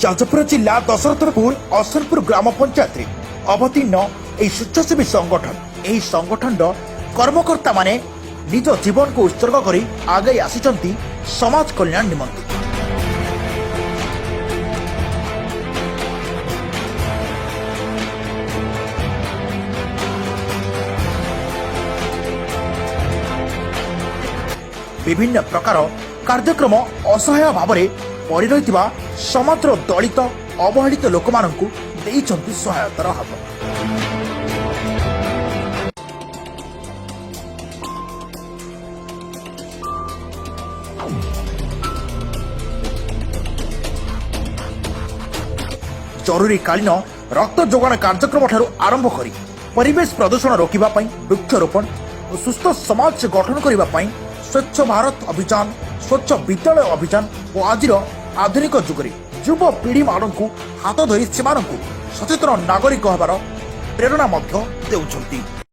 ଯାଜପୁର ଜିଲ୍ଲା ଦଶରଥପୁର ଅସନପୁର ଗ୍ରାମ ପଞ୍ଚାୟତରେ ଅବତୀର୍ଣ୍ଣ ଏହି ସ୍ୱେଚ୍ଛାସେବୀ ସଂଗଠନ। ଏହି ସଂଗଠନର କର୍ମକର୍ତ୍ତାମାନେ ନିଜ ଜୀବନକୁ ଉତ୍ସର୍ଗ କରି ଆଗେଇ ଆସିଛନ୍ତି ସମାଜ କଲ୍ୟାଣ ନିମନ୍ତେ। ବିଭିନ୍ନ ପ୍ରକାର କାର୍ଯ୍ୟକ୍ରମ ଅସହାୟ ଭାବରେ ପଡ଼ି ରହିଥିବା ସମାଜର ଦଳିତ ଅବହେଳିତ ଲୋକମାନଙ୍କୁ ଦେଇଛନ୍ତି ସହାୟତାର ହାତ। ଜରୁରୀକାଳୀନ ରକ୍ତ ଯୋଗାଣ କାର୍ଯ୍ୟକ୍ରମ ଠାରୁ ଆରମ୍ଭ କରି ପରିବେଶ ପ୍ରଦୂଷଣ ରୋକିବା ପାଇଁ ବୃକ୍ଷରୋପଣ ଓ ସୁସ୍ଥ ସମାଜ ଗଠନ କରିବା ପାଇଁ ସ୍ୱଚ୍ଛ ଭାରତ ଅଭିଯାନ, ସ୍ୱଚ୍ଛ ବିଦ୍ୟାଳୟ ଅଭିଯାନ ଓ ଆଜିର ଆଧୁନିକ ଯୁଗରେ ଯୁବପିଢ଼ିମାନଙ୍କୁ ହାତ ଧରି ସେମାନଙ୍କୁ ସଚେତନ ନାଗରିକ ହେବାର ପ୍ରେରଣା ମଧ୍ୟ ଦେଉଛନ୍ତି।